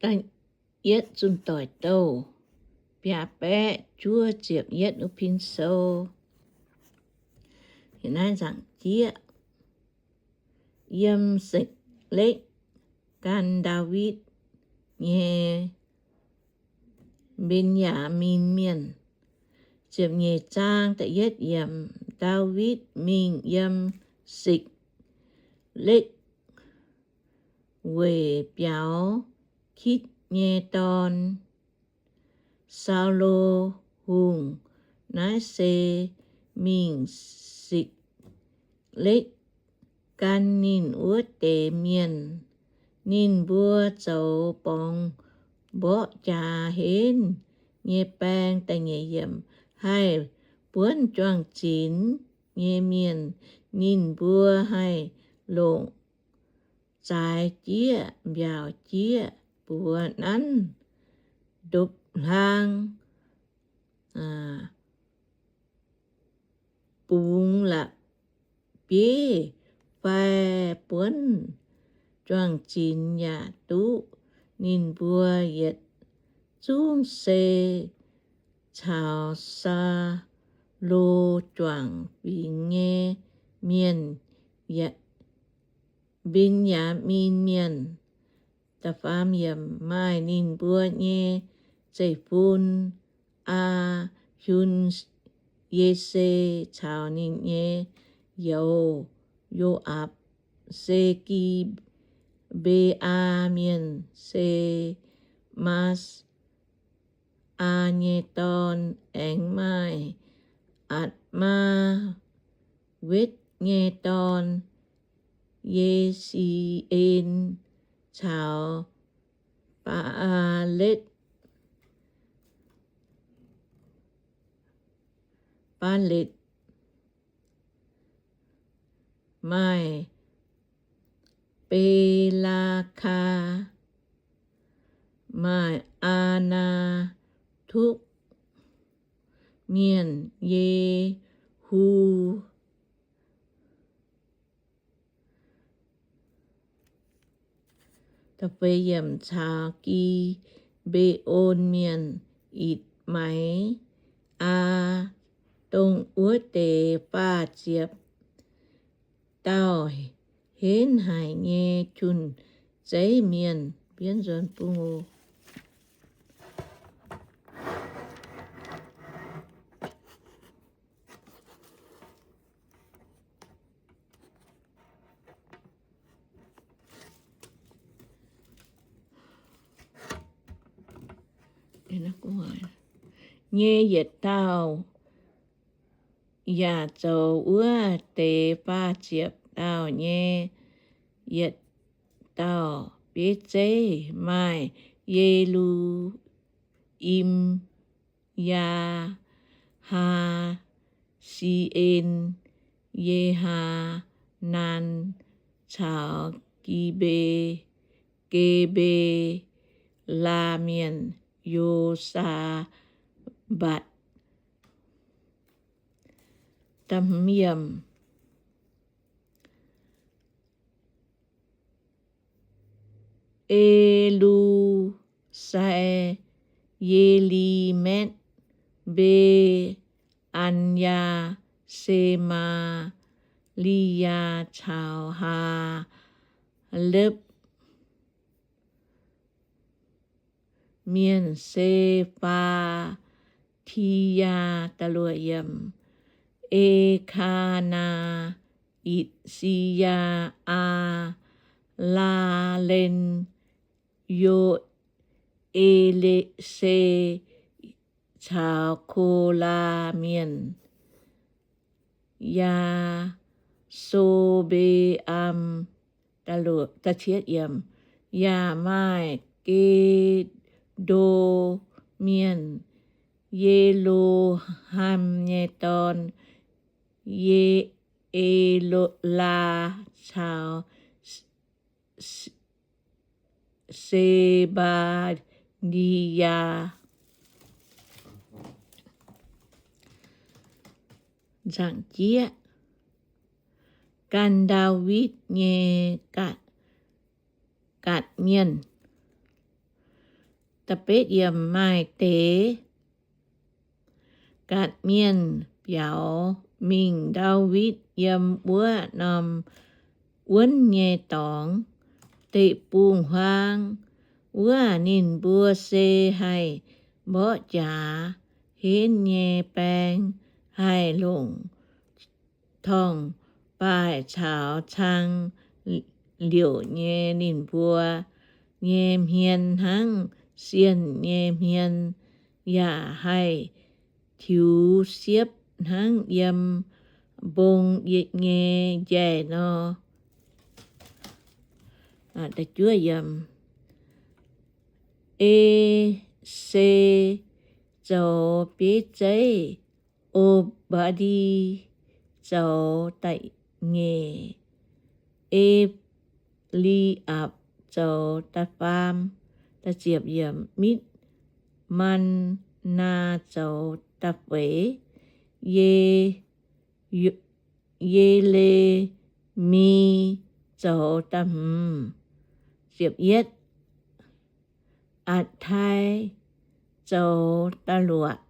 da'yietv zunh doic douh biaa baeqv juov ziepc yietv wuov pin sou. Naaiv nzaangc jieqv yiem Sikv^lekv gan Ndaawitv nyei Mben^yaa^min Mienh. Ziepc nyeic zaang da'yietv yiemc. Ndaawitv mingh yiem Sikv^lekv weic biaux Kitv nyei dorn, Saulo Hungh. Naaiv se mingh Sikv^lekv gan ninh wuov deix mienh. Ninh mbuo zoux borngz mborqv jaax henv nyei baeng. Da'nyeic yiemc. Haih buonv juang-zinx nyei mienh, ninh mbuo haih longc zaaix jieqv mbiaauc jieqv buoz nanv ndopv-hlaang bungx la'bieiv fai buonv juang-zinx yaac duqv. Ninh mbuo yietc zungv se caux Saulo juangc fingx nyei mienh, Mben^yaa^min Mienh. Maaih ninh mbuo nyei zeiv-fun, Aa^hiun, Yese caux ninh nyei youz, Yo^aapc, se Gi^mbe^aa Mienh, Se^maa^aa nyei dorn. Aengx maaih Atc^maa^wetv nyei dorn, Ye^si^en, caux Baa^letv, Baa^letv, maaih Belaakaa, maaih Aa^naa^tukv Mienh, Yehu, caux Gi^mbe^on Mienh, Itc^mai^aa, dongh wuov deix faah ziepc dauh henv haic nyei jun-zeiv mienh. Bienv nzuonx bung oc. Nyei yietc dauh yaac zoux wuov deix faah ziepc dauh nyei yietc dauh bieiv zeiv. Maaih Ye^lu^im, Yaa^haa, Si^en, Ye^haa^naan caux Gi^mbe, Ge^mbe^laa Mienh, Yo^saa^mbatc. E^lu^sai, Ye^li^metv, Mbe^an^yaa, Se^maa^li^yaa caux Haa^lepv Mienh, Se^faa^ti^yaa, E^kaa^naa, Itc^si^yaa, Aa^laa^len, Yo^e^le^se caux Ko^laa Mienh, Yaa^so^mbe^am. Yaac maaih Ge^ndo Mienh, Ye^lo^ham nyei dorn, Ye^e^laa caux Se^mbaa^li^yaa. Nzaangc jieqv, gan Ndaawitv nyei gatv, gatv mienh. Da'betv yiemc, maaih deix gatc mienh biaux mingh Ndaawitv yiem wuov norm wuonv nyei dorngx, deic-bung-huaang wuov. Ninh mbuo se haih mborqv jaax henv nyei baeng, haih longc torngv-baaih caux cang liouc nyei. Ninh mbuo nyei hmien hnangv sienh nyei hmien, yaac haih tiux siepv hnangv yiem mbong nyei njaih nor. E se zoux bieiv zeiv, O^mbaa^ndi zoux da'nyeic, E^li^apc zoux da'faam, Mikc^maa^naa zoux da'feix, Ye, Ye^le^mi zoux da'hmz, Atc^tai zoux da'luoqc,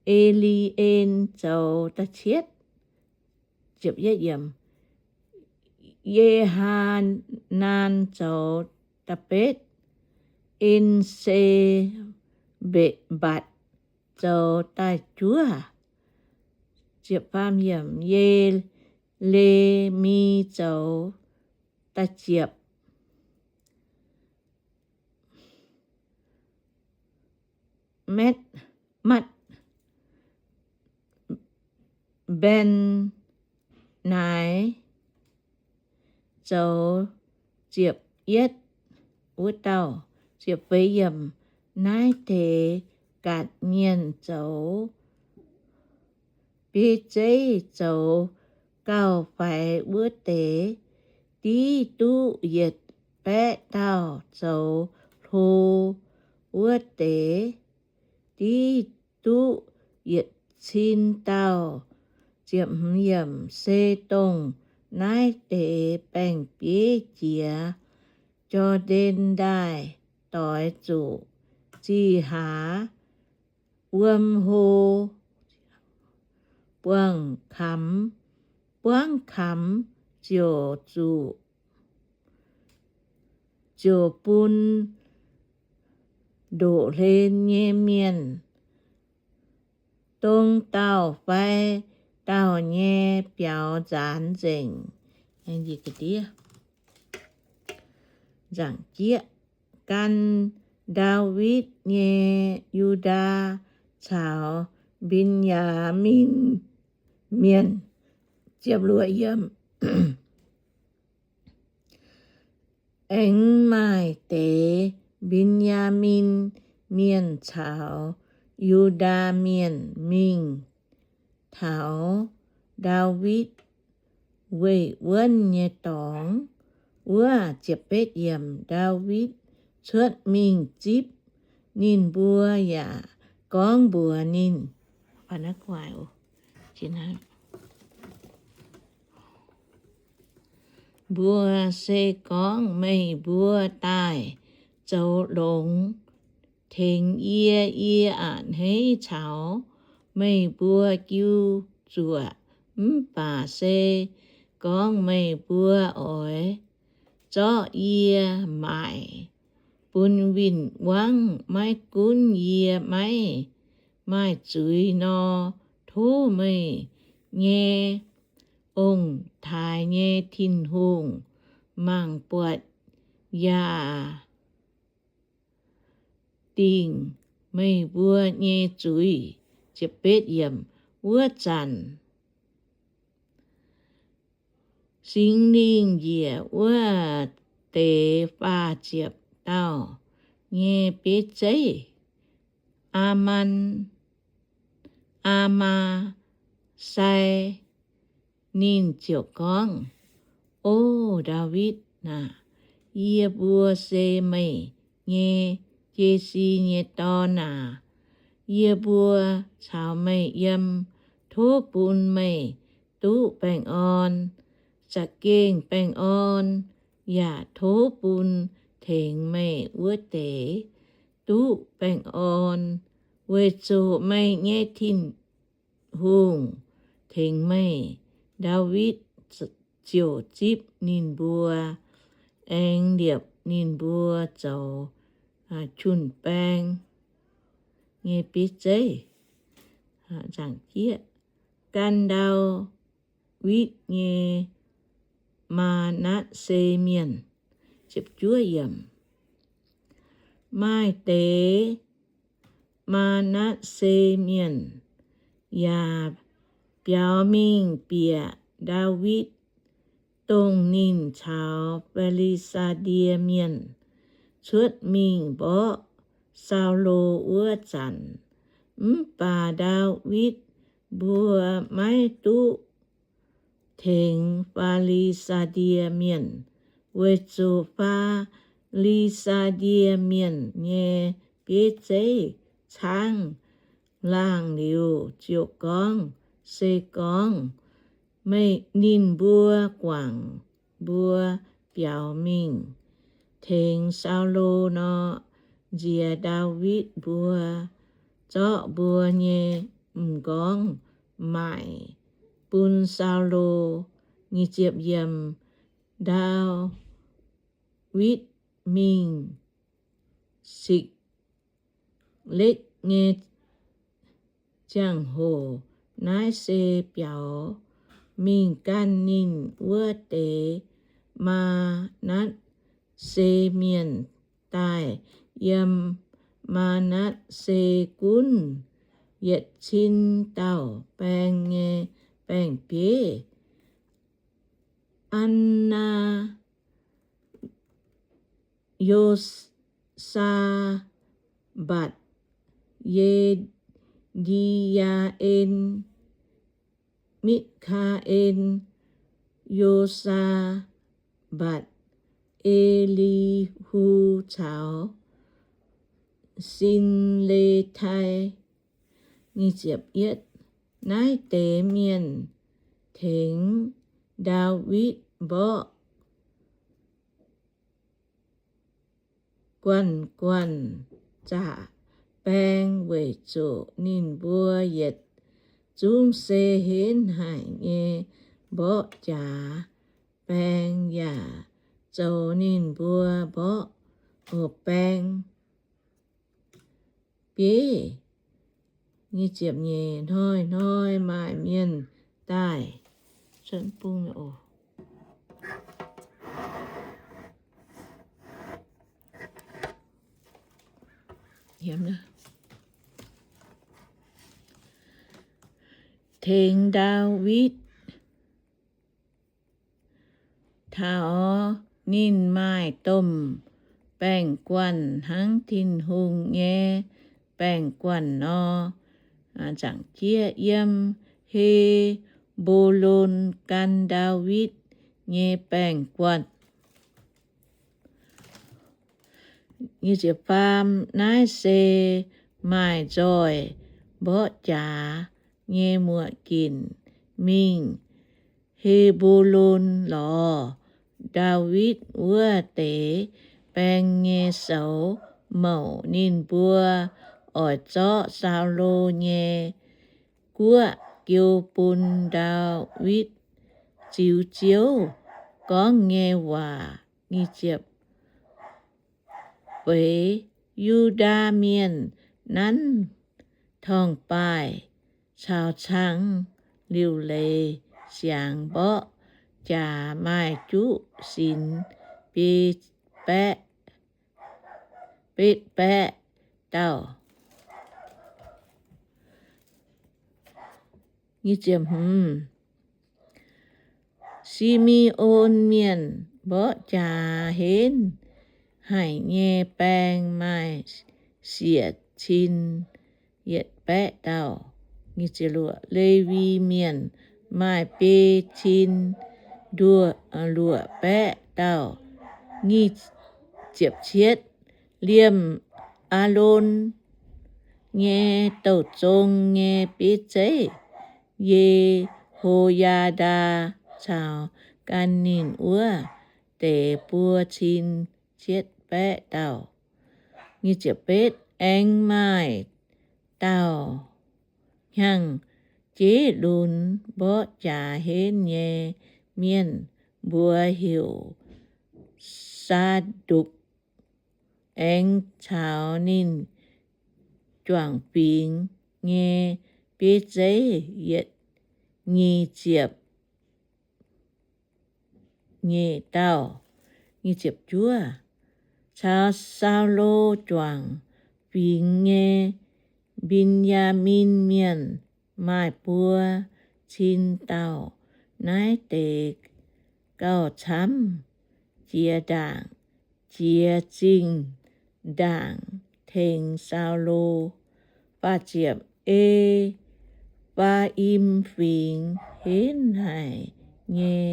E^li^en zoux da'cietv, Ye^haa^naan zoux da'betv, En^se^mbatc zoux da'juov, Ye^le^mi zoux da'ziepc, Matv, Matv, Mben^nai zoux ziepc yietv wuov dauh. Naaiv deix gatc mienh zoux bieiv zeiv zoux gauh faix wuov deix, div duqv yietc baeqv dauh. Zoux hlo wuov deix div duqv yietc cin dauh. Se dongh naaiv deix baeng-bieiv jiex Jor^ndaen Ndaaih doix zuqc zih haaz, wuom hlo buangv kamx, buangv kamx ziouc zuqc, ziouc bun ndoqv hlen nyei mienh dong dauh fai dauh nyei biaux nzaanx nzengc. Nzaangc jieqv, gan Ndaawitv nyei Yu^ndaa caux Mben^yaa^min Mienh. Aengx maaih deix Mben^yaa^min Mienh caux Yu^ndaa Mienh mingh taux Ndaawitv weih wuonv nyei dorngx wuov. Ndaawitv cuotv mingh Zipv. Ninh mbuo yaac gorngv mbuox ninh mbuo, Se gorngv meih mbuo daaih zoux longx tengx yie, yie a'hneiv caux meih mbuo jiu zuoqc. Mv baac se gorngv meih mbuo oix zorqv yie maaic bun win-wangv, maiv gunv yie maiv maaih zuiz nor, tov meih nyei ong-taaix nyei Tin-Hungh mangc buatc yaac dingc meih mbuo nyei zuiz. Wuov zanc Singx Lingh njiec wuov deix faah ziepc dauh nyei bieiv zeiv, Aa^maa, Aa^maa^sai. Ninh ziouc gorngv, O Ndaawitv aah! Yie mbuo se meih nyei Jesi nyei dorn aac. Yie mbuo caux meih yiem. Tov bun meih duqv baengh orn, za'gengh baengh orn, yaac tov bun tengx meih wuov deix duqv baengh orn, weic zuqc meih nyei Tin-Hungh tengx meih. Ndaawitv ziouc zipv ninh mbuo, aengx liepc ninh mbuo zoux jun-baeng nyei bieiv zeiv. Gan Ndaawitv nyei Maa^natv^se Mienh. Maaih deix Maa^natv^se Mienh yaac biaux mingh bieqc Ndaawitv, dongh ninh caux Fi^li^saa^die Mienh cuotv mingh mborqv Saulo wuov zanc. Mv baac Ndaawitv mbuo maiv duqv tengx Fi^li^saa^die Mienh, weic zuqc Fi^li^saa^die Mienh nyei bieiv zeiv caangv laangh liuz ziouc gorngv, Se gorngv meih, ninh mbuo guangc mbuo biaux mingh tengx Saulo nor, nziex Ndaawitv mbuo, zorqv mbuo nyei m'nqorngv maaic bun Saulo. Ndaawitv mingh Sikv^lekv nyei ziangh hoc, naaiv se biaux mingh gan ninh wuov deix Maa^natv^se Mienh daaih, yiem Maa^natv^se gunv yietc cin dauh baeng nyei baeng-bieiv. An^naa, Yo^saa^mbatc, Ye^ndi^yaa^en, Mikv^kaa^en, Yo^saa^mbatc, E^li^hu caux Sin^le^tai. Naaiv deix mienh tengx Ndaawitv mborqv guanh guanh zaqc baeng, weic zuqc ninh mbuo yietc zungv se henv haic nyei mborqv jaax baeng yaac zoux ninh mbuo mborqv baeng bieiv. Hnoi-hnoi maaih mienh daaih tengx Ndaawitv taux ninh maaih domh baeng-guanh hnangv Tin-Hungh nyei baeng-guanh nor. Zaangc jieqv yiem He^mbo^lon gan Ndaawitv nyei baeng-guanh. Faam, naaiv se maaih nzoih mborqv jaax nyei muoc ginc mingh He^mbo^lon lorz Ndaawitv wuov deix baeng nyei soux mouc. Ninh mbuo oix zorqv Saulo nyei guoqv jiu bun Ndaawitv ziux Ziouv gorngv nyei waac. Feix, Yu^ndaa Mienh nanv torngv-baaih caux cangx liuc leiz siangx mborqv jaax maaih juqv sinx biei baeqv, betv baeqv dauh. Si^me^on Mienh mborqv jaax henv haic nyei baeng maaih siec cin yietc baeqv dauh. Lewi Mienh maaih biei cin nduoh luoqc baeqv dauh. Liemh Aalon nyei douh zong nyei bieiv zeiv, Ye^ho^yaa^ndaa caux gan ninh wuov deix buo cin cietv baeqv dauh. Betv, aengx maaih dauh hnyangx-jeiv lunx mborqv jaax henv nyei mienh, mbuox heuc Saadokc, aengx caux ninh juangc fingx nyei bieiv zeiv yietc nyic ziepc nyeic dauh. Caux Saulo juangc fingx nyei Mben^yaa^min Mienh maaih buo cin dauh. Naaiv deix gauh camv jiex ndaangc, jiex zinh ndaangc tengx Saulo. E^faa^im Fingx henv haic nyei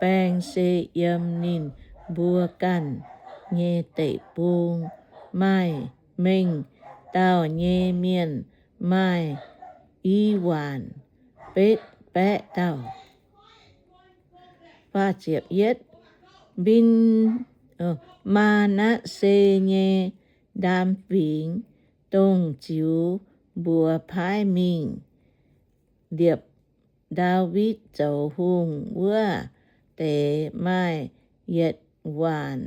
baeng se yiem ninh mbuo ganh nyei deic-bung. Maaih mengh dauh nyei mienh maaih i waanc betv baeqv dauh. Mben, Maa^natv^se nyei ndaam fingx, dongh ziux mbuox paaiv mingh liepc Ndaawitv zoux hungh wuov deix, maaih yietc waanc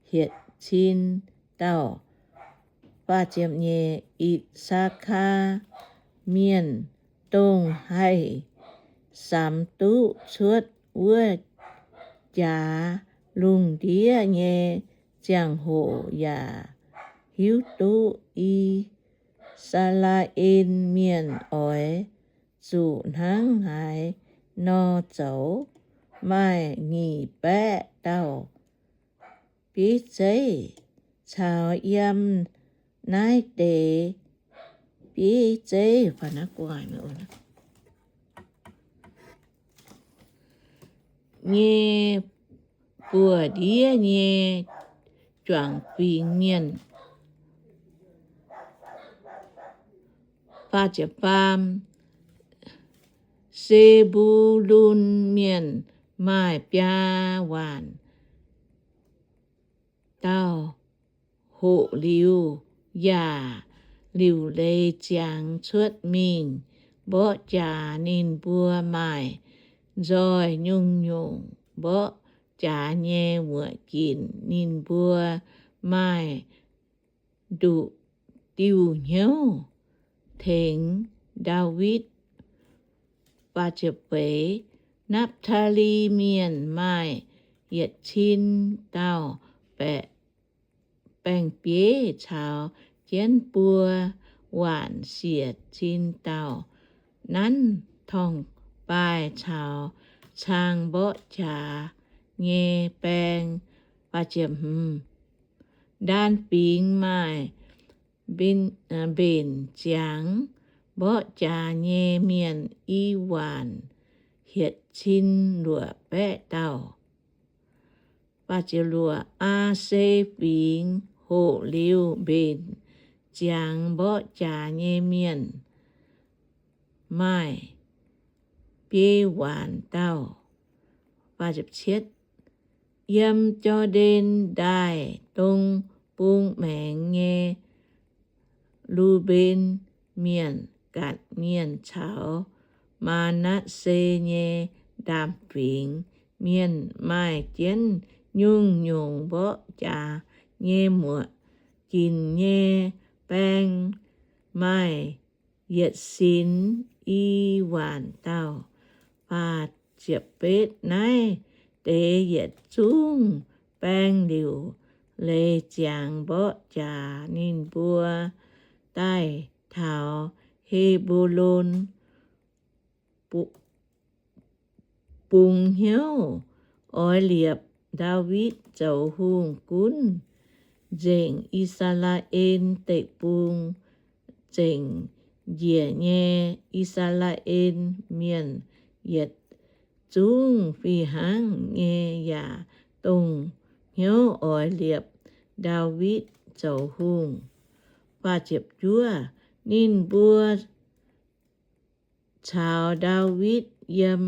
hietc cin dauh. I^saa^kaa Mienh, dongh haih samx duqv cuotv wuov jaax lungh ndiev nyei ziangh hoc yaac hiuv duqv I^saa^laa^en Mienh oix zuqc hnangv haaix nor zoux. Maaih nyic baeqv dauh bieiv zeiv caux yiem naaiv deix bieiv zeiv nyei buoz-ndiev nyei juangc fingx mienh. Se^mbu^lun Mienh maaih biaa waanc dauh. Hoqc liuz yaac liuc leiz ziangx cuotv mingh mborqv jaax. Ninh mbuo maaih nzoih nyungc-nyungc mborqv jaax nyei muoc ginc. Ninh mbuo maaih nduqc diuh hnyouv tengx Ndaawitv. Napv^taa^li Mienh maaih yietc cin dauh baeqv baeng-bieiv caux jienv buo waanc siec cin dauh nanv torngv-baaih caux cang mborqv jaax nyei baeng. Ndaan fingx maaih mbenc ziangx mborqv jaax nyei mienh i waanc hietc cin luoqc baeqv dauh. Aa^se Fingx hoqc liuz mbenc ziangx mborqv jaax nyei mienh maaih biei waanc dauh. Yiem Jor^ndaen Ndaaih dong bung maengx nyei Lu^mben Mienh, Gatc Mienh caux Maa^natv^se nyei Ndaam Fingx Mienh maaih jienv nyungc-nyungc mborqv jaax nyei muoc ginc nyei baeng, maaih yietc sinx i waanc dauh. Naaiv deix yietc zungv baeng liuc leiz ziangx mborqv jaax. Ninh mbuo daaih taux He^mbo^lon bungx hnyouv oix liepc Ndaawitv zoux hungh gunv nzengc I^saa^laa^en Deic-Bung. Zengc njiec nyei I^saa^laa^en Mienh yietc zungv fih hnangv nyei yaac dongh hnyouv oix liepc Ndaawitv zoux hungh. Ninh mbuo caux Ndaawitv yiem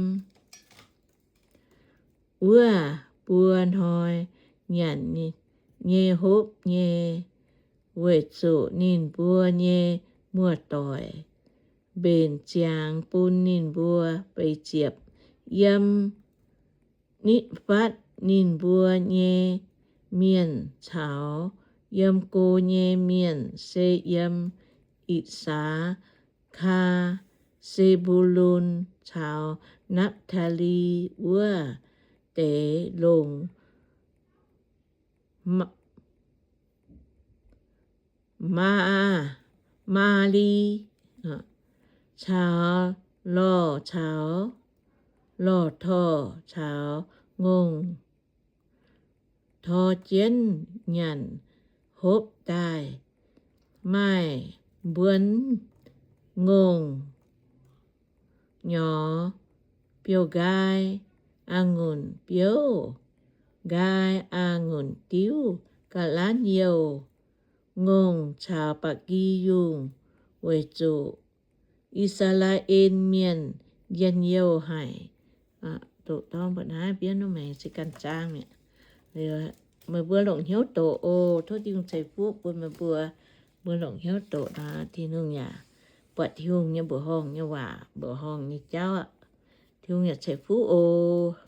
wuov buo hnoi nyanc nyei hopv nyei weic zuqc ninh mbuo nyei muoz-doic mbenc ziangx bun ninh mbuo. Beiv ziepc, yiem Nitv^fatv ninh mbuo nyei mienh caux yiem go nyei mienh, se yiem Itc^saa^kaa, Se^mbu^lun caux Napv^taa^li wuov deix longc Maa, Maali caux lorh caux lorh torh caux ngongh tor jienv nyanc hopv daaih, maaih mbuonx ngongh nyorx, biouv-nqaai, a'ngunc biouv, nqaai a'ngunc diuv, ga'lanv youh, ngongh caux ba'gi yungh, weic zuqc I^saa^laa^en Mienh njien-youh haic. Doqc dorng mbuo naaiv biouv nuv maengx se ganh zaang mi'aqv. Meih mbuo longc hnyouv doqc oc. Tov Tin-Hungh ceix fuqv bun meih mbuo. Mbuo longc hnyouv doqc nor, Tin-Hungh yaac buatc Tin-Hungh nyei mbuoqc horngh nyei waac, mbuoqc horngh nyei jauv aqv. Tin-Hungh yaac ceix fuqv oc.